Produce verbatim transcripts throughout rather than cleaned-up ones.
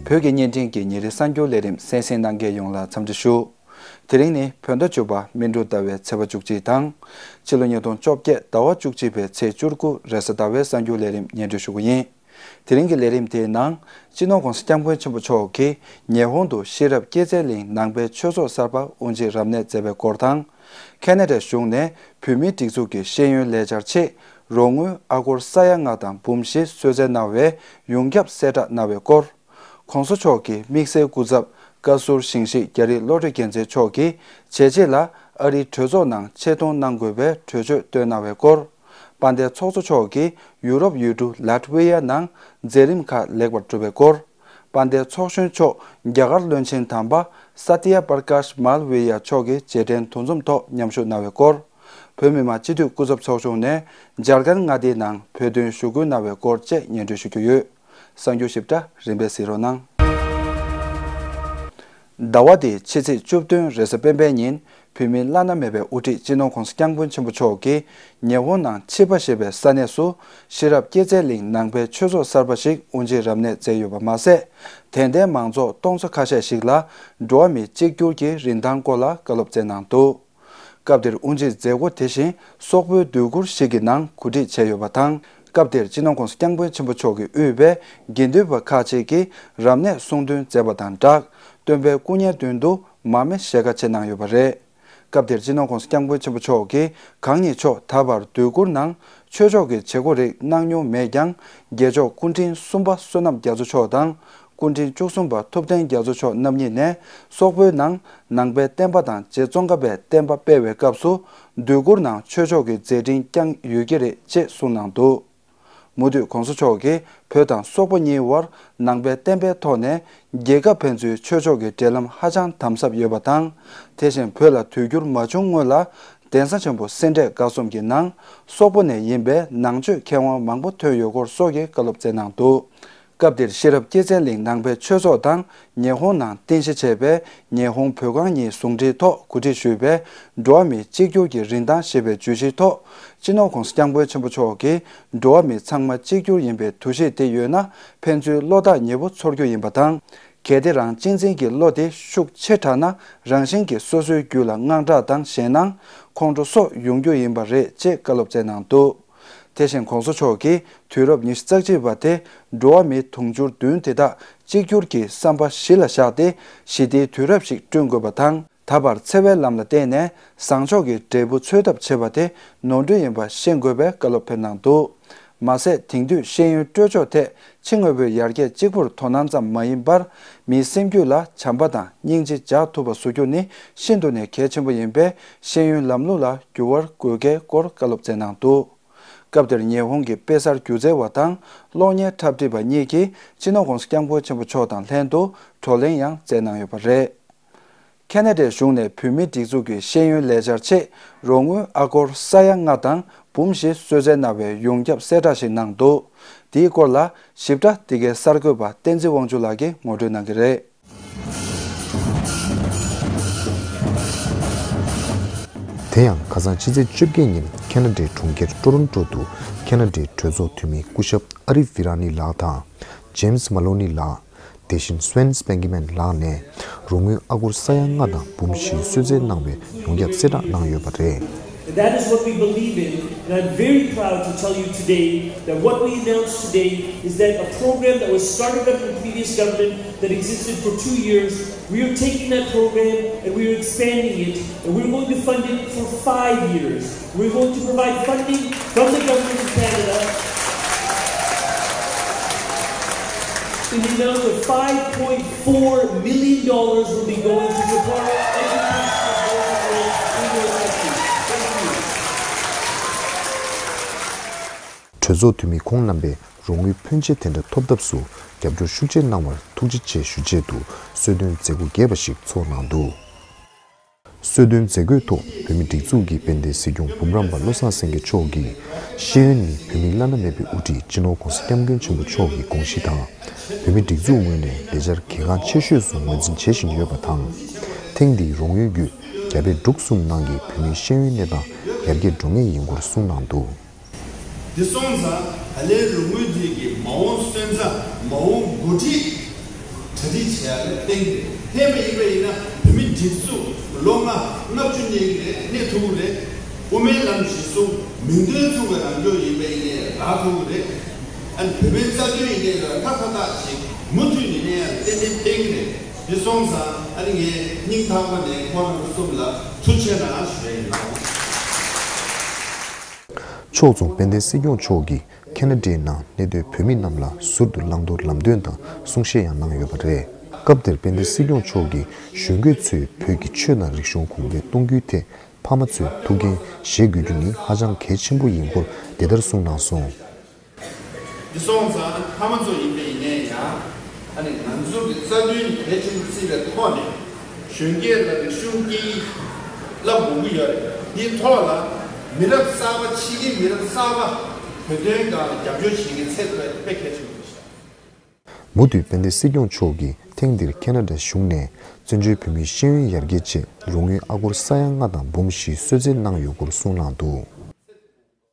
བོད་ཀྱི་བརྙན་འཕྲིན་གྱི་ཉིན་རེའི་གསར་འགྱུར་ལས་རིམ་གསན་གཟིགས་གནང་མཁན་ཡོངས་ལ་འཚམས་འདྲི་ཞུ། དེ་རིང་ནི་བོད་ཟླ་བཅུ་པ་སྨིན་དྲུག་ཟླ་བའི་ཚེས་པ་བཅུ་གཅིག་དང་། ཕྱི་ལོ་ཉིས་སྟོང་བཅོ་བརྒྱད་ཟླ་བ་བཅུ་གཅིག་པའི་ཚེས་བཅུ་དགུ་རེས་གཟའ་ཟླ་བའི་གསར་འགྱུར་ལས་རིམ་སྙན་སྒྲོན་ཞུ་གི་ཡིན། དེ་རིང་གི་ལས་རིམ་དེའི་ནང་། སྤྱི་ནོར་༸གོང་ས་༸སྐྱབས་མགོན་ཆེན་པོ་མཆོག་གིས་ཉི་ཧོང་དུ་ཤེས་རབ་སྐྱེད་ཚལ་གླིང་ནང་པའི་ཆོས་ཚོགས་གསར་པ་དབུ་འབྱེད་རབ་གནས་མཛད་པའི་སྐོར་དང་། ཁེ་ན་ཌའི་གཞུང་ནས་བོད་མིའི་སྒྲིག་འཛུགས་ཀྱི་ཤེས་ཡོན་ལས་འཆར་ཆེད། རོགས་དངུལ་ཨ་སྒོར་ས་ཡ་ལྔ་དང་འབུམ་བཞི་གསོལ་སྩལ་གནང་བའི་ཡོངས་ཁྱབ་གསལ་བསྒྲགས་གནང་བའི་སྐོར། ༸གོང་ས་མཆོག་གི་དམིགས་བསལ་སྐུ་ཚབ་བཀའ་ཟུར་ཞིང་གཤེགས་རྒྱ་རི་བློ་གྲོས་རྒྱལ་མཚན་མཆོག་གིས་བྱས་རྗེས་ལ་ཨ་རིའི་གྲོས་ཚོགས་ནང་ཆེད་མཐོང་གནང་དགོས་པའི་གྲོས་ཆོད་བཏོན་གནང་བའི་སྐོར། དཔལ་ལྡན་ཚོགས་གཙོ་མཆོག་གིས་ཡུ་རོབ་ཡུལ་གྲུ་ལཱ་ཏི་ཝི་ཡ་ནང་མཛད་རིམ་ཁག་ལེགས་པར་གྲུབ་པའི་སྐོར། དཔལ་ལྡན་ཚོགས་གཞོན་མཆོག་རྒྱ་གར་བློན་ཆེན་དམ་པ་སཱ་ཏི་ཡ་པར་ཀཱཤ་མཱལ་ཝི་ཡ་མཆོག་གི་རྗེས་དྲན་འདུ་འཛོམས་ཐོག་མཉམ་ཞུགས་གནང་བའི་སྐོར། བོད་མི་མང་སྤྱི་འཐུས་སྐུ་ཚབ་ཚོགས་ཆུང་ནས་ཇར་ཁན་མངའ་སྡེའི་ནང་བོད་དོན་ཞུ་སྐུལ་གནང་བའི་སྐོར་བཅས་སྙན་སྒྲོན་ཞུ་རྒྱུ་ཡོད། གསར་འགྱུར་ཞིབ་ཕྲ་རིམ་པས་གཟིགས་རོགས་གནང་། ཟླ་བ་འདིའི་ཕྱི་ཚེས་བཅུ་བདུན་རེས་གཟའ་སྤེན་པའི་ཉིན། བོད་མིའི་བླ་ན་མེད་པའི་དབུ་ཁྲིད་སྤྱི་ནོར་༸གོང་ས་༸སྐྱབས་མགོན་ཆེན་པོ་མཆོག་གིས་ཉི་ཧོང་ནང་ཆིབ་པ་ཞེས་པའི་ས་གནས་སུ། ཤེས་རབ་སྐྱེད་ཚལ་གླིང་ནང་པའི་ཆོས་ཚོགས་གསར་པ་ཞིག་དབུ་འབྱེད་རབ་གནས་མཛད་ཡོད་པ་མ་ཟད། དད་ལྡན་མང་ཚོགས་སྟོང་ཚོ་ཁ་ཤས་ཤིག་ལ་འགྲོ་བ་མིའི་གཅིག་གྱུར་གྱི་རིན་ཐང་སྐོར་ལ་བཀའ་སློབ་སྩལ་གནང་འདུག་སྐབས་དེར་དབུ་འབྱེད་མཛད་སྒོ་དེ་བཞིན་སོག་པོའི་སྡོད་གུར་ཞིག་གི་ནང་གོ་སྒྲིག་བྱས་ཡོད་པ་དང་། སྐབས་དེར་སྤྱི་ནོར་༸གོང་ས་༸སྐྱབས་མགོན་ཆེན་པོ་མཆོག་གིས་དབུས་པའི་དགེ་འདུན་པ་ཁག་ཅིག་གིས་རབ་གནས་གསུང་འདོན་མཛད་པ་དང་སྦྲགས། སྟོན་པའི་སྐུ་བརྙན་མདུན་དུ་མར་མེ་ཞལ་ཁ་ཕྱེ་གནང་ཡོད་པ་རེད། སྐབས་དེར་སྤྱི་ནོར་༸གོང་ས་༸སྐྱབས་མགོན་ཆེན་པོ་མཆོག་གིས་གང་ཉིད་མཆོག་ད་བར་སྡོད་གུར་ནང་ཆོས་ཕྱོགས་ཀྱི་བྱེད་སྒོ་རིགས་གནང་མྱོང་མེད་ཀྱང་། རྒྱལ་མཆོག་སྐུ་ཕྲེང་གསུམ་པ་བསོད་ནམས་རྒྱ་མཚོ་མཆོག་དང་། སྐུ་ཕྲེང་བཅུ་གསུམ་པ་ཐུབ་བསྟན་རྒྱ་མཚོ་མཆོག་རྣམ་གཉིས་ནས་སོག་པོའི་ནང་ནང་པའི་བསྟན་པ་དང་རྗེ་ཙོང་ཁ་པའི་བསྟན་པ་སྤེལ་བའི་སྐབས་སུ། སྡོད་གུར་ནང་ཆོས་ཕྱོགས་ཀྱི་མཛད་འཕྲིན་བསྐྱངས་ཡོད་ཀྱི་རེད་ཅེས་གསུངས་གནང་འདུག་མུ་མཐུད་༸གོང་ས་མཆོག་གིས་བོད་དང་སོག་པོ་གཉིས་དབར་ནང་པའི་བསྟན་པའི་ཐོག་ནས་རྒྱལ་ཁབ་ཕན་ཚུན་ཆོས་ཕྱོགས་ཀྱི་འབྲེལ་ལམ་ཧ་ཅང་དམ་ཟབ་ཡོད་པ་དང་། དེ་བཞིན་བོད་ལ་དུས་འགྱུར་མ་བྱུང་སྔོན་ལ། གདན་ས་ཆེན་པོ་སེ་འབྲས་དགའ་གསུམ་གྱི་ནང་སོག་པོ་ནས་ཡིན་པའི་ནང་ཆོས་མཁས་དབང་མང་པོ་ཐོན་ཡོད་སྐོར་སོགས་ཀྱི་བཀའ་སློབ་སྩལ་གནང་འདུག་སྐབས་དེར་ཤེས་རབ་སྐྱེད་ཚལ་གླིང་ནང་པའི་ཆོས་ཚོགས་དང་ཉི་ཧོང་ནང་རྟེན་གཞི་བྱས་པའི་ཉི་ཧོང་བོད་ཁང་གཉིས་ཟུང་འབྲེལ་ཐོག་གོ་སྒྲིག་ཞུས་པའི་འགྲོ་བ་མིའི་གཅིག་གྱུར་གྱི་རིན་ཐང་ཞེས་པའི་བརྗོད་གཞིའི་ཐོག་སྤྱི་ནོར་༸གོང་ས་༸སྐྱབས་མགོན་ཆེན་པོ་མཆོག་གིས་འགྲོ་བ་མི་ཚང་མ་གཅིག་གྱུར་ཡིན་པའི་འདུ་ཤེས་དེ་ཡོད་ན། ཕན་ཚུན་བློ་ཐག་ཉེ་པོ་ཚོར་རྒྱུ་ཡིན་པ་དང་། གལ་ཏེ་རང་གཅེས་འཛིན་གྱི་བློ་དེ་ཤུགས་ཆེ་དྲགས་ན། རང་བཞིན་གྱིས་སོ་སོའི་རྒྱུད་ལ་དངངས་སྐྲག་དང་ཞེད་སྣང་། ཁོང་ཁྲོ་སོགས་ཡོང་རྒྱུ་ཡིན་པ་རེད་ཅེས་བཀའ་སློབ་སྩལ་གནང་འདུག་དེ་བཞིན་༸གོང་ས་མཆོག་གིས་དུས་རབས་ཉི་ཤུ་རྩ་གཅིག་པ་དེ་འགྲོ་བ་མིའི་དུང་ཕྱུར་བདུན་དེ་དག་གཅིག་གྱུར་གྱི་བསམ་པ་གཞི་ལ་བཞག་སྟེ་ཞི་བདེའི་དུས་རབས་ཤིག་བསྐྲུན་དགོས་པ་དང་། ད་བར་འཚེ་བའི་ལམ་ལ་བརྟེན་ནས་བཟང་ཕྱོགས་ཀྱི་འབྲས་བུ་འཚོལ་ཐབས་བྱེད་པ་དེ་ནོར་འཁྲུལ་ཡིན་པ་ཤེས་དགོས་པའི་བཀའ་སློབ་ཕེབས་གནང་འདུག་མ་ཟད་དེང་དུས་ཤེས་ཡོན་སྤྲོད་ཕྱོགས་ཐད་ཕྱི་དངོས་པོའི་ཡར་རྒྱས་གཅིག་པུར་དོ་སྣང་ཙམ་མ་ཡིན་པར། མིའི་སེམས་རྒྱུད་ལ་བྱམས་པ་དང་སྙིང་རྗེ་འཇགས་ཐུབ་པ་བཟོ་རྒྱུ་ནི་ཤིན་ཏུ་ནས་གལ་ཆེན་པོ་ཡིན་པས། ཤེས་ཡོན་ལམ་ལུགས་ལ་འགྱུར་བ་དགོས་གལ་སྐོར་བཀའ་སློབ་སྩལ་གནང་འདུག་སྐབས་དེར་ཉི་ཧོང་གི་དཔེ་གསར་སྒྱུ་རྩལ་བ་དང་གློག་བརྙན་འཁྲབ་ཁྲིད་པ་གཉིས་ཀྱིས་སྤྱི་ནོར་༸གོང་ས་༸སྐྱབས་མགོན་ཆེན་པོ་མཆོག་དང་ལྷན་དུ་བགྲོ་གླེང་ཡང་མཛད་གནང་ཡོད་པ་རེད། ཁེ་ན་ཌའི་གཞུང་ནས་བོད་མིའི་སྒྲིག་འཛུགས་ཀྱི་ཤེས་ཡོན་ལས་འཆར་ཆེད་རོགས་དངུལ་ཨ་སྒོར་ས་ཡ་ལྔ་དང་འབུམ་བཞི་གསོལ་སྩལ་གནང་བའི་ཡོངས་ཁྱབ་གསལ་བསྒྲགས་ཤིག་གནང་འདུག་དེའི་སྐོར་ལ་ཞིབ་ཕྲ་འདི་གའི་གསར་འགོད་པ་བསྟན་འཛིན་དབང་ཕྱུག་ལགས་ཀྱིས་ངོ་སྤྲོད་གནང་གི་རེད། དེ་ཡང་ཁ་སང་ཕྱི་ཚེས་བཅོ་བརྒྱད་ཉིན་ཁེ་ན་ཌའི་གྲོང་ཁྱེར་ཊོ་རོན་ཊོ་དུ་ཁེ་ན་ཌའི་གྲོས་ཚོགས་འཐུས་མི་སྐུ་ཞབས་ཨ་རི་ཕི་ར་ནི་ལགས་དང་ཇེམ་སི་མ་ལོ་ནི་ལགས། དེ་བཞིན་སུ་ཝེན་སྤེན་ཀི་མན་ལགས་ནས་རོགས་དངུལ་ཨ་སྒོར་ས་ཡ་ལྔ་དང་འབུམ་བཞི་གསོལ་སྩལ་གནང་བའི་ཡོངས་ཁྱབ་གསལ་བསྒྲགས་གནང་ཡོད་པ་རེད། And that is what we believe in. And I'm very proud to tell you today that what we announced today is that a program that was started under the previous government that existed for two years, we are taking that program and we are expanding it, and we're going to fund it for five years. We're going to provide funding from the government of Canada in the amount of five point four million dollars will be going to support education in your country. Thank you. གྲོས་ཚོགས་འཐུས་མི་ཁོང་རྣམ་པས་རོགས་དངུལ་ཕོན་ཆེ་དེ་འདྲ་ཐོབ་ཐབས་སུ་རྒྱབ་སྐྱོར་ཤུགས་ཆེ་གནང་བར་ཐུགས་རྗེ་ཆེ་ཞུ་ཆེད་དུ་གསོལ་སྟོན་མཛད་སྒོ་རྒྱས་པ་ཞིག་ཚོགས་གནང་འདུག་གསོལ་སྟོན་མཛད་སྒོའི་ཐོག་བོད་མིའི་སྒྲིག་འཛུགས་ཀྱི་དཔལ་ལྡན་སྲིད་སྐྱོང་འབུམ་རམས་པ་བློ་བཟང་སེང་གེ་མཆོག་གིས། ཤེས་ཡོན་ནི་བོད་མིའི་བླ་ན་མེད་པའི་དབུ་ཁྲིད་སྤྱི་ནོར་༸གོང་ས་༸སྐྱབས་མགོན་ཆེན་པོ་མཆོག་གི་དགོངས་གཞི་དང་། བོད་མིའི་སྒྲིག་འཛུགས་ངོས་ནས་ལས་འཆར་གལ་འགངས་ཆེ་ཤོས་སུ་ངོས་འཛིན་བྱེད་བཞིན་ཡོད་པ་དང་། ཐེངས་འདིའི་རོགས་དངུལ་བརྒྱུད་རྒྱ་བལ་འབྲུག་གསུམ་ནང་གི་བོད་མིའི་ཤེས་ཡོན་གནས་སྟངས་ཡར་རྒྱས་འགྲོ་ངེས་ཡིན་སྐོར་གསུངས་གནང་འདུག་དེ་སོང་ཙང་ད་ལན་རོགས་དངུལ་དེ་གི་མ་འོངས་སོན་རྩ་མ་འོངས་འགོ་ཁྲིད་གྲ་ གྲ་སྒྲིག་བྱེད་ཡ་ལ་བརྟེན་ཏེ། ཕན་པ་ཡིན་པ་ཡིན་ན་བོད་མི་སྒྲིག་འཛུགས་ལོ་ལྔ་ལྔ་བཅུ་གནས་ཀྱི་རེད། གནས་ཐུབ་ཀྱི་རེད། དབུ་མའི་ལམ་གཞི་བཟུང་མིང་དོན་མཚུངས་པའི་རང་སྐྱོང་ཡིན་པ་ཡིན་ནའི་རག་ཐུབ་ཀྱི་རེད། ཨ་ནི་བོད་པའི་རྩ་དོན་ཡིན་ནའི་ལ་ཁ་ཁ་ཐག་ཅིག་མུ་མཐུད་ནས་གནས་ཡ་ལ་ཏན་ཏན་ཕན་གྱི་རེད། འདི་སོང་ཙང་ཨ་ནི་ངས་སྙིང་ཐག་པ་ནས་ཁོང་རྣམ་པ་གསུམ་ལ་ཐུགས་རྗེ་ཆེ་གནང་ཞུ་ཡ་ཡིན། ཕྱོགས་མཚུངས་དཔལ་ལྡན་སྲིད་སྐྱོང་མཆོག་གིས་ཁེ་ན་ཌའི་ནང་གནས་སྡོད་བོད་མི་རྣམས་ལ་ཟུར་དུ་བླང་དོར་ལམ་སྟོན་དང་གསུང་བཤད་ཡང་གནང་ཡོད་པ་རེད། སྐབས་དེར་དཔལ་ལྡན་སྲིད་སྐྱོང་མཆོག་གིས་གཞོན་སྐྱེས་ཚོས་བོད་ཀྱི་ཆོས་དང་རིག་གཞུང་གོང་འཕེལ་གཏོང་རྒྱུའི་ཐད་ཕ་མ་ཚོས་ཐུགས་འགན་བཞེས་དགོས་རྒྱུ་ནི་ཧ་ཅང་གལ་ཆེན་པོ་ཡིན་སྐོར་འདི་ལྟར་གསུངས་གནང་སོང་། འདི་སོང་ཙང་ཕ་མ་ཚོ་ཡིན་པ་ཡིན་ནའི་ཡང་། ཨ་ནི་ང་ཚོ་གི་རྩ་དོན་གལ་ཆེན་པོ་བརྩིས་པའི་ཐོག་ནས་གཞོན་སྐྱེས་ལ་རིག་གཞུང་སྐད་ཡིག་བསླབ་དགོས་ཀྱི་ཡོད་རེད། འདིའི་ཐོག་ལ་མི་རབས་གསར་པ་ཕྱི་རྒྱལ་མི་རབས་གསར་པ་བོད་དོན་སྒང་ལ་རྒྱབ་སྐྱོར་བྱེད་མཁན་ཚད་མཐོ་དཔེ་གལ་ཆེན་པོ་རེད་ཤག། མུ་མཐུད་དཔལ་ལྡན་སྲིད་སྐྱོང་མཆོག་གིས་ཐེངས་འདིར་ཁེ་ན་ཌ་གཞུང་ནས་བཙན་བྱོལ་བོད་མིའི་ཤེས་ཡོན་ཡར་རྒྱས་ཆེད་རོགས་དངུལ་ཨ་སྒོར་ས་ཡ་ལྔ་དང་འབུམ་བཞི་གསོལ་སྩལ་གནང་ཡོད་སྐོར་གསུངས་གནང་འདུག།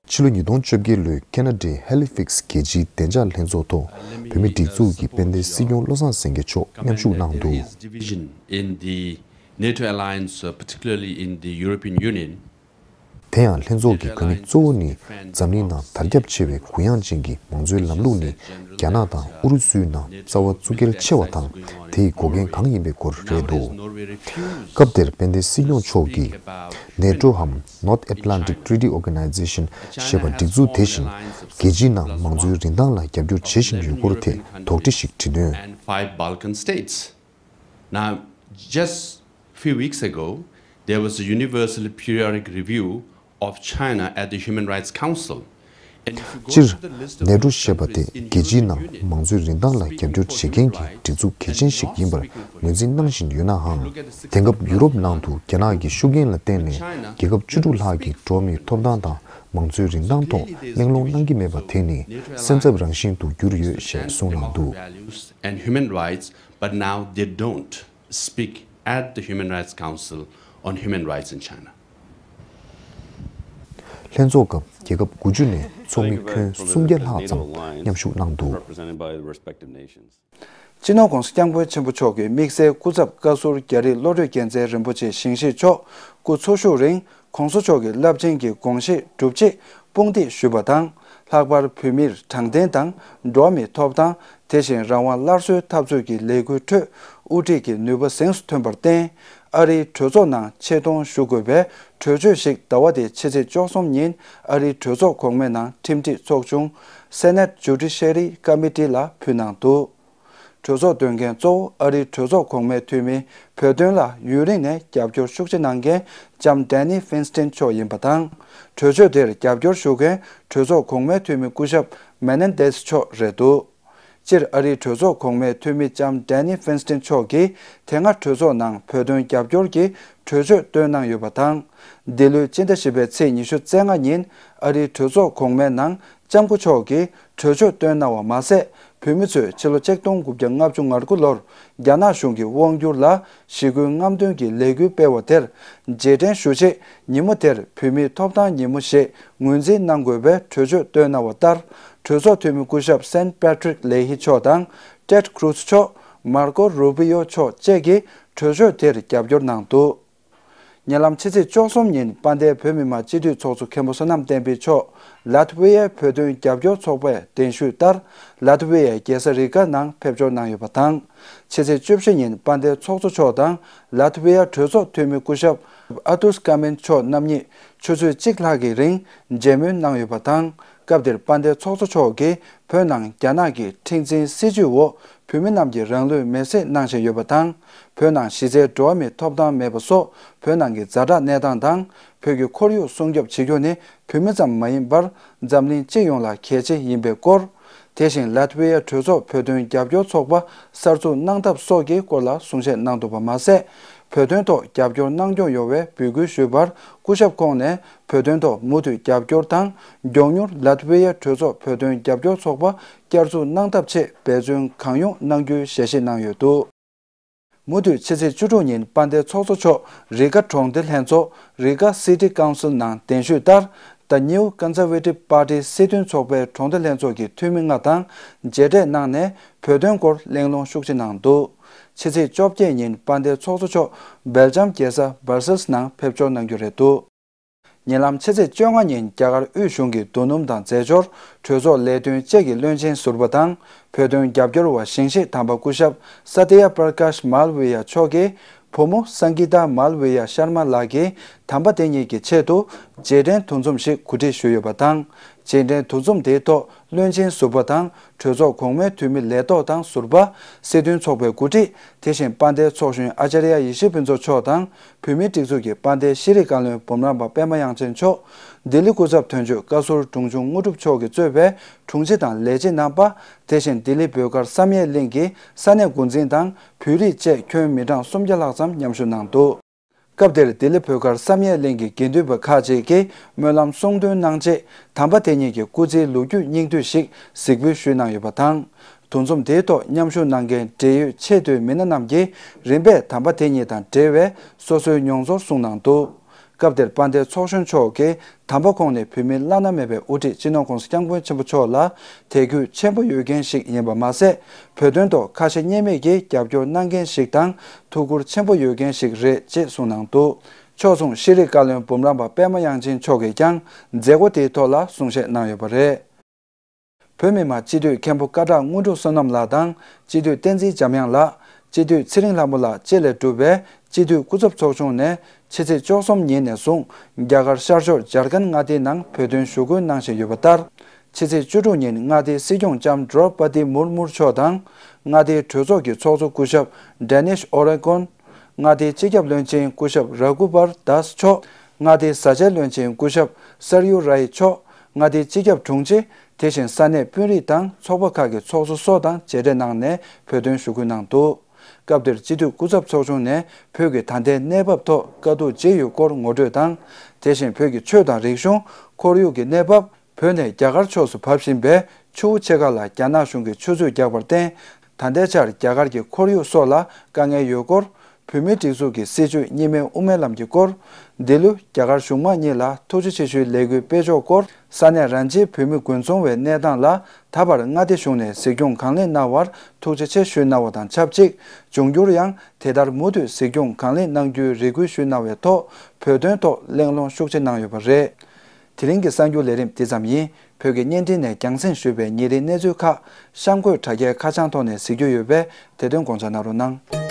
ཕྱི་ལོ་ཉིས་སྟོང་བཅོ་བརྒྱད་ལོའི་ཁེ་ན་ཌའི་ཧེ་ལི་ཕིག་སི་རྒྱལ་སྤྱིའི་བདེ་འཇགས་ལྷན་ཚོགས་ཐོག་བོད་མི་སྒྲིག་འཛུགས་ཀྱི་དཔལ་ལྡན་སྲིད་སྐྱོང་བློ་བཟང་སེང་གེ་མཆོག་མཉམ་ཞུགས་གནང་འདུག། Division in the NATO alliance, uh, particularly in the European Union. དེ་ཡང་ལྷན་ཚོགས་ཀྱི་དགོས་དམིགས་གཙོ་བོ་ནི་འཛམ་གླིང་ནང་དར་ཁྱབ་ཆེ་བའི་གུ་ཡངས་ཅན་གྱི་མང་གཙོའི་ལམ་ལུགས་ནི་རྒྱ་ནག་དང་ཨུ་རུ་སུའི་ནང་རྩ་བ་བཙུགས་འགེལ་ཆེ་བ་དང་། དེའི་འགོག་རྐྱེན་གང་ཡིན་པའི་སྐོར་རེད་འདུག། སྐབས་དེར་དཔལ་ལྡན་སྲིད་སྐྱོང་མཆོག་གིས། ནེ་ཊོ་འམ་North Atlantic Treaty Organization ཞེས་པ་སྒྲིག་འཛུགས་དེ་བཞིན་རྒྱལ་སྤྱིའི་ནང་མང་གཙོའི་རིན་ཐང་ལ་རྒྱབ་སྐྱོར་བྱེད་བཞིན་ཡོད་སྐོར་ཐད་དོགས་འདྲི་ཞིག་དྲིས་དོན། And five Balkan states. Now, just few weeks ago, there was a universal periodic review of China at the Human Rights Council. And if you go སྤྱིར། to the list of ནེ་ཊོ་ཞེས་པ་དེ་རྒྱལ་སྤྱིའི་ནང་མང་གཙོའི་རིན་ཐང་ལ་རྒྱབ་སྐྱོར་བྱེད་མཁན་གྱི་སྒྲིག་འཛུགས་གལ་ཆེན་ཞིག་ཡིན་པར་ངོས་འཛིན་གནང་བཞིན་ཡོད་ནའང་། དེང་སྐབས་ཡུ་རོབ་ནང་དུ་རྒྱ་ནག་གི་ཤུགས་རྐྱེན་ལ་བརྟེན་ནས་རྒྱལ་ཁབ་བཅུ་དྲུག་ལྷག་གི་འགྲོ་བ་མིའི་ཐོབ་ཐང་དང་མང་གཙོའི་རིན་ཐང་ཐོག་གླེང་སློང་གནང་གི་མེད་པ་དེ་ནི་སེམས་འཚབ་རང་བཞིན་དུ་གྱུར་ཡོད་ཞེས་གསུངས་གནང་འདུག། Values and human rights, but now they don't speak at the Human Rights Council on human rights in China. ལྷན་ཚོགས་སྐབས་རྒྱལ་ཁབ་དགུ་བཅུ་ནས་ཚོགས་མི་ཁྱོན་སུམ་བརྒྱ་ལྷག་ཙམ་མཉམ་ཞུགས་གནང་འདུག། Represented by the respective nations. སྤྱི་ནོར་ྋགོང་ས་ྋསྐྱབས་མགོན་ཆེན་པོ་མཆོག་གི་དམིགས་བསལ་སྐུ་ཚབ་བཀའ་ཟུར་རྒྱ་རི་བློ་གྲོས་རྒྱལ་མཚན་རིན་པོ་ཆེ་ཞིང་གཤེགས་མཆོག་སྐུ་འཚོ་བཞུགས་རིང་། ྋགོང་ས་མཆོག་གི་རླབས་ཆེན་གྱི་དགོངས་བཞེད་སྒྲུབ་ཆེད་དཔུང་འདེགས་ཞུས་པ་དང་། ལྷག་པར་བོད་མིར་དྲང་བདེན་དང་འགྲོ་བ་མིའི་ཐོབ་ཐང་། དེ་བཞིན་རང་དབང་སླར་གསོའི་འཐབ་རྩོད་ཀྱི་ལས་འགུལ་ཁྲོད་དབུ་ཁྲིད་ཀྱི་ནུས་པ་གཟེངས་སུ་ཐོན་པར་བརྟེན། ཨ་རིའི་གྲོས་ཚོགས་ནང་ཆེད་གཏོང་ཞུ་དགོས་པའི་གྲོས་ཆོད་ཞིག་ཟླ་བ་འདིའི་ཕྱི་ཚེས་བཅུ་གསུམ་ཉིན་ཨ་རིའི་གྲོས་ཚོགས་གོང་མའི་ནང་ཁྲིམས་སྒྲིག་ཚོགས་ཆུང་Senate Judiciary Committee ལ་ཕུལ་གནང་འདུག། གྲོས་ཚོགས་འདོན་མཁན་གཙོ་བོ་ཨ་རིའི་གྲོས་ཚོགས་གོང་མའི་འཐུས་མི་བོད་དོན་ལ་ཡུན་རིང་ནས་རྒྱབ་སྐྱོར་ཤུགས་ཆེ་གནང་མཁན་ལྕམ་Danny Feinstein མཆོག་ཡིན་པ་དང་། གྲོས་ཆོད་དེར་རྒྱབ་སྐྱོར་ཞུ་མཁན་གྲོས་ཚོགས་གོང་མའི་འཐུས་མི་སྐུ་ཞབས་Menendez མཆོག་རེད་འདུག། སྤྱིར་ཨ་རིའི་གྲོས་ཚོགས་གོང་མའི་འཐུས་མི་ལྕམ་Danny Feinstein མཆོག་གིས་དེ་སྔ་གྲོས་ཚོགས་ནང་བོད་དོན་རྒྱབ་སྐྱོར་གྱི་གྲོས་ཆོད་བཏོན་གནང་ཡོད་པ་དང་། འདི་ལོའི་སྤྱི་ཟླ་བཞི་པའི་ཚེས་ཉི་ཤུ་རྩ་ལྔ་ཉིན་ཨ་རིའི་གྲོས་ཚོགས་གོང་མའི་ནང་ལྕམ་སྐུ་མཆོག་གིས་གྲོས་ཆོད་བཏོན་གནང་བ་མ་ཟད། བོད་མི་ཚོས་ཕྱི་ལོ་ཆིག་སྟོང་དགུ་བརྒྱ་ལྔ་བཅུ་ང་དགུ་ལོར་རྒྱ་ནག་གཞུང་གི་དབང་སྒྱུར་ལ་ཞི་རྒོལ་རྔམ་སྟོན་གྱི་ལས་འགུལ་སྤེལ་བ་དེར་རྗེས་དྲན་ཞུ་ཆེད་ཉིན་མོ་དེར་བོད་མིའི་ཐོབ་ཐང་ཉིན་མོ་ཞེས་ངོས་འཛིན་གནང་དགོས་པའི་གྲོས་ཆོད་བཏོན་གནང་བ་ལྟར། གྲོས་ཚོགས་འཐུས་མི་སྐུ་ཞབས་Saint Patrick Leahy མཆོག་དང་Ted Cruz མཆོག Marco Rubio མཆོག་བཅས་ཀྱིས་གྲོས་ཆོད་དེར་རྒྱབ་སྐྱོར་གནང་འདུག། ཉེ་ལམ་ཕྱི་ཚེས་བཅུ་གསུམ་ཉིན་དཔལ་ལྡན་བོད་མི་མང་སྤྱི་འཐུས་ཚོགས་གཙོ་མཁན་པོ་བསོད་ནམས་བསྟན་འཕེལ་མཆོག་ལཱ་ཐི་ཝེ་ཡའི་བོད་དོན་རྒྱབ་སྐྱོར་ཚོགས་པས་གདན་ཞུས་ལྟར། ལཱ་ཐི་ཝེ་ཡའི་རྒྱལ་ས་རི་ག་ནང་ཕེབས་འབྱོར་གནང་ཡོད་པ་དང་། ཕྱི་ཚེས་བཅུ་བཞི་ཉིན་དཔལ་ལྡན་ཚོགས་གཙོ་མཆོག་དང་ལཱ་ཐི་ཝེ་ཡ་གྲོས་ཚོགས་འཐུས་མི་སྐུ་ཞབས་ཨ་ཏུས་ཀ་མིན་མཆོག་རྣམ་གཉིས་ཆུ་ཚོད་གཅིག་ལྷག་གི་རིང་མཇལ་མོལ་གནང་ཡོད་པ་དང་། སྐབས་དེར་དཔལ་ལྡན་ཚོགས་གཙོ་མཆོག་གིས་བོད་ནང་རྒྱ་ནག་གི་མཁྲེགས་འཛིན་སྲིད་བྱུས་འོག་བོད་མི་རྣམས་ཀྱིས་རང་ལུས་མེར་སྲེག་གནང་བཞིན་ཡོད་པ་དང་། བོད་ནང་གཞི་རྩའི་འགྲོ་བ་མིའི་ཐོབ་ཐང་མེད་པ་སོགས་བོད་ནང་གི་ཛ་དྲག་གནས་སྟངས་དང་། བོད་ཀྱི་ཁོར་ཡུག་སྲུང་སྐྱོབ་བྱེད་རྒྱུ་ནི་བོད་མི་ཙམ་མ་ཡིན་པར་འཛམ་གླིང་སྤྱི་ཡོངས་ལ་གལ་ཆེ་ཡིན་པའི་སྐོར། དེ་བཞིན་ལཱ་ཐི་ཝེ་ཡ་གྲོས་ཚོགས་བོད་དོན་རྒྱབ་སྐྱོར་ཚོགས་པ་གསར་འཛུགས་གནང་ཐབས་སོགས་ཀྱི་སྐོར་ལ་གསུང་བཤད་གནང་འདུག་པ་མ་ཟད། བོད་དོན་ཐོག་རྒྱབ་སྐྱོར་གནང་སྐྱོང་ཡོང་བའི་འབོད་སྐུལ་ཞུས་པར་སྐུ་ཞབས་ཁོང་ནས་བོད་དོན་ཐོག་མུ་མཐུད་རྒྱབ་སྐྱོར་དང་། མགྱོགས་མྱུར་ལཱ་ཐི་ཝེ་ཡ་གྲོས་ཚོགས་བོད་དོན་རྒྱབ་སྐྱོར་ཚོགས་པ་བསྐྱར་འཛུགས་གནང་ཐབས་ཆེད་འབད་བརྩོན་གང་ཡོང་གནང་རྒྱུའི་ཞལ་བཞེས་གནང་ཡོད་འདུག། མུ་མཐུད་ཕྱི་ཚེས་བཅུ་དྲུག་ཉིན་དཔལ་ལྡན་ཚོགས་གཙོ་མཆོག་རི་ག་གྲོང་སྡེ་ལྷན་ཚོགས་རི་ག་City Council ནང་གདན་ཞུས་ལྟར། The New Conservative Party སྲིད་དོན་ཚོགས་པའི་གྲོང་སྡེ་ལྷན་ཚོགས་ཀྱི་འཐུས་མི་ལྔ་དང་མཇལ་འཕྲད་གནང་ནས་བོད་དོན་སྐོར་གླེང་སློང་ཤུགས་ཆེ་གནང་འདུག། ཕྱི་ཚེས་བཅོ་བརྒྱད་ཉིན་དཔལ་ལྡན་ཚོགས་གཙོ་མཆོག་སྦེལ་ཇམ་རྒྱལ་ས་སྦར་སེལ་ནང་ཕེབས་འབྱོར་གནང་རྒྱུ་རེད་འདུག་ཉེ་ལམ་ཕྱི་ཚེས་བཅོ་ལྔ་ཉིན་རྒྱ་གར་དབུས་གཞུང་གི་རྡོ་སྣུམ་དང་རྫས་སྦྱོར་གྲོས་ཚོགས་ལས་དོན་བཅས་ཀྱི་བློན་ཆེན་ཟུར་པ་དང་། བོད་དོན་རྒྱབ་སྐྱོར་བ་ཞིང་གཤེགས་དམ་པ་སྐུ་ཞབས་སཏྱ་པྲ་ཀཱཤ་མཱལ་བི་ཡ་མཆོག་གི་བུ་མོ་སངྒི་ཏཱ་མཱལ་བི་ཡ་ཤར་མ་ལགས་ཀྱིས་དམ་པ་དེ་ཉིད་ཀྱི་ཆེད་དུ་རྗེས་དྲན་འདུ་འཛོམས་ཤིག་གོ་སྒྲིག་ཞུས་ཡོད་པ་དང་། རྗེས་དྲན་འདུ་འཛོམས་དེའི་ཐོག་བློན་ཆེན་ཟུར་པ་དང་གྲོས་ཚོགས་གོང་མའི་འཐུས་མི་ལས་ཐོག་དང་ཟུར་པ། སྲིད་དོན་ཚོགས་པའི་འགོ་ཁྲིད། དེ་བཞིན་དཔལ་ལྡན་ཚོགས་གཞོན་ཨ་ཅཱརྱ་ཡེ་ཤེས་ཕུན་ཚོགས་མཆོག་དང་། བོད་མིའི་སྒྲིག་འཛུགས་ཀྱི་དཔལ་ལྡན་ཤེས་རིག་བཀའ་བློན་འབུམ་རམས་པ་པད་མ་དབྱངས་ཅན་མཆོག་ལྡི་ལི་སྐུ་ཚབ་དོན་གཅོད་བཀའ་ཟུར་དྲུང་ཆུང་དངོས་གྲུབ་མཆོག་གིས་གཙོས་པའི་དྲུང་ཆེ་དང་ལས་བྱེད་རྣམ་པ། དེ་བཞིན་ལྡི་ལི་བོད་སྒར་བསམ་ཡས་གླིང་གི་ས་གནས་འགོ་འཛིན་དང་བོད་རིགས་བཅས་ཁྱོན་མི་གྲངས་སུམ་བརྒྱ་ལྷག་ཙམ་མཉམ་ཞུགས་གནང་འདུག་སྐབས་དེར་ལྡི་ལི་བོད་སྒར་བསམ་ཡས་གླིང་གི་དགེ་འདུན་པ་ཁག་ཅིག་གིས་སྨོན་ལམ་གསུང་འདོན་གནང་རྗེས། དམ་པ་དེ་ཉིད་ཀྱི་སྐུ་ཚེའི་ལོ་རྒྱུས་སྙིང་བསྡུས་ཤིག་གཟིགས་འབུལ་ཞུས་གནང་ཡོད་པ་དང་། འདུ་འཛོམས་དེའི་ཐོག་མཉམ་ཞུགས་གནང་མཁན་འབྲེལ་ཡོད་ཆེས་མཐོའི་མི་སྣ་རྣམས་ཀྱིས་རིམ་པས་དམ་པ་དེ་ཉིད་དང་འབྲེལ་བའི་སོ་སོའི་མྱོང་ཚོར་གསུངས་གནང་འདུག་སྐབས་དེར་དཔལ་ལྡན་ཚོགས་གཞོན་མཆོག་གིས་དམ་པ་ཁོང་ནི་བོད་མིའི་བླ་ན་མེད་པའི་དབུ་ཁྲིད་སྤྱི་ནོར་༸གོང་ས་༸སྐྱབས་མགོན་ཆེན་པོ་མཆོག་ལ་དད་གུས་ཆེན་པོ་ཡོད་མཁན་ཞིག་ཡིན་པ་མ་ཟད། བོད་དོན་ཐོག་ཁ་ཞེ་གཉིས་མེད་ཀྱིས་རྒྱབ་སྐྱོར་གནང་མཁན་ཞིག་དང་ཐུགས་ཁུར་ཆེན་པོ་ཡོད་མཁན་ཞིག་རེད་ཅེས་གསུངས་གནང་འདུག་ཕྱོགས་མཚུངས་ཤེས་རིག་བཀའ་བློན་འབུམ་རམས་པ་པད་མ་དབྱངས་ཅན་མཆོག་གིས་ཀྱང་མཛད་སྒོ་དེའི་ཐོག་ལ་གསུང་བཤད་གནང་ཡོད་པ་རེད། བོད་མི་མང་སྤྱི་འཐུས་མཁན་པོ་སྐད་གྲགས་དངོས་གྲུབ་བསོད་ནམས་ལགས་དང་སྤྱི་འཐུས་བསྟན་འཛིན་འཇམ་དབྱངས་ལགས། སྤྱི་འཐུས་ཚེ་རིང་ལྷ་མོ་ལགས་བཅས་ལས་གྲུབ་པའི་སྤྱི་འཐུས་སྐུ་ཚབ་ཚོགས་ཆུང་ནས་ཕྱི་ཚེས་བཅུ་གསུམ་ཉིན་ནས་བཟུང་རྒྱ་གར་ཤར་ཕྱོགས་ཇར་ཁན་མངའ་སྡེའི་ནང་བོད་དོན་ཞུ་སྐུལ་གནང་བཞིན་ཡོད་པ་ལྟར། ཕྱི་ཚེས་བཅུ་དྲུག་ཉིན་མངའ་སྡེའི་སྲིད་སྐྱོང་ལྕམ་ཌྲོ་པ་ཏི་མུར་མུར་མཆོག་དང་། མངའ་སྡེའི་གྲོས་ཚོགས་ཀྱི་ཚོགས་གཙོ་སྐུ་ཞབས་ཌེ་ནིཤ་ཨོ་རེ་གོན། མངའ་སྡེའི་སྤྱི་ཁྱབ་བློན་ཆེན་སྐུ་ཞབས་ར་གུ་བར་དཱས་མཆོག་མངའ་སྡེའི་བཟའ་བཅའི་བློན་ཆེན་སྐུ་ཞབས་སར་ཡུ་རའི་མཆོག་མངའ་སྡེའི་སྤྱི་ཁྱབ་དྲུང་ཆེ། དེ་བཞིན་ས་གནས་དཔོན་རིགས་དང་ཚོགས་པ་ཁག་གི་ཚོགས་གཙོ་སོགས་དང་མཇལ་འཕྲད་གནང་ནས་བོད་དོན་ཞུ་སྐུལ་གནང་འདུག་སྐབས་དེར་སྤྱི་འཐུས་སྐུ་ཚབ་ཚོགས་ཆུང་ནས་བོད་ཀྱི་ད་ལྟའི་གནས་བབ་ཐོག་དཀའ་སྡུག་ཅི་ཡོད་སྐོར་ངོ་སྤྲོད་དང་། དེ་བཞིན་བོད་ཀྱི་ཆོས་དང་རིག་གཞུང་། ཁོར་ཡུག་གི་གནས་བབ། བོད་ནས་རྒྱ་གར་ཕྱོགས་སུ་བབས་བཞིན་པའི་ཆུ་བོ་ཆེ་ཁག་ལ་རྒྱ་ནག་གཞུང་གིས་ཆུ་མཛོད་བརྒྱབ་པར་བརྟེན། ད་ལྟའི་ཆར་རྒྱ་གར་གྱི་ཁོར་ཡུག་སོགས་ལ་དཀའ་ངལ་ཡོད་སྐོར། བོད་མིའི་སྒྲིག་འཛུགས་ཀྱི་སྲིད་བྱུས་གཉིས་སྨན་དབུ་མའི་ལམ་གྱི་སྐོར། འདི་ལོ་རྒྱ་གར་གཞུང་མང་གཉིས་ལ་ཐུགས་རྗེ་ཆེ་ཞུའི་ལས་འགུལ་སྤེལ་ཕྱོགས་སྐོར། ས་གནས་རང་ཆེའི་བོད་མི་དགོན་ཚོང་བའི་གནས་སྟངས་ལ་ད་བར་མངའ་སྡེ་གཞུང་ནས་གཟིགས་སྐྱོང་གང་ལེགས་གནང་བར་ཐུགས་རྗེ་ཆེ་ཞུས་གནང་བ་དང་ཆབས་ཅིག་འབྱུང་འགྱུར་ཡང་དེ་ལྟར་མུ་མཐུད་གཟིགས་སྐྱོང་གང་ལེགས་གནང་རྒྱུའི་རེ་སྐུལ་ཞུས་གནང་བའི་ཐོག་བོད་དོན་ཐོག་གླེང་སློང་ཤུགས་ཆེ་གནང་ཡོད་པ་རེད། དེ་རིང་གི་གསར་འགྱུར་ལས་རིམ་འདི་ཙམ་ཡིན། བོད་ཀྱི་བརྙན་འཕྲིན་ནས་རྒྱང་སྲིང་ཞུས་པའི་ཉིན་རེའི་གནས་ཚུལ་ཁག་གཤམ་འཁོད་དྲ་རྒྱའི་ཁ་བྱང་ཐོག་ནས་གཟིགས་རྒྱུ་ཡོད་པས་དེ་དོན་དགོངས་འཇགས་གནང་རོགས་གནང་།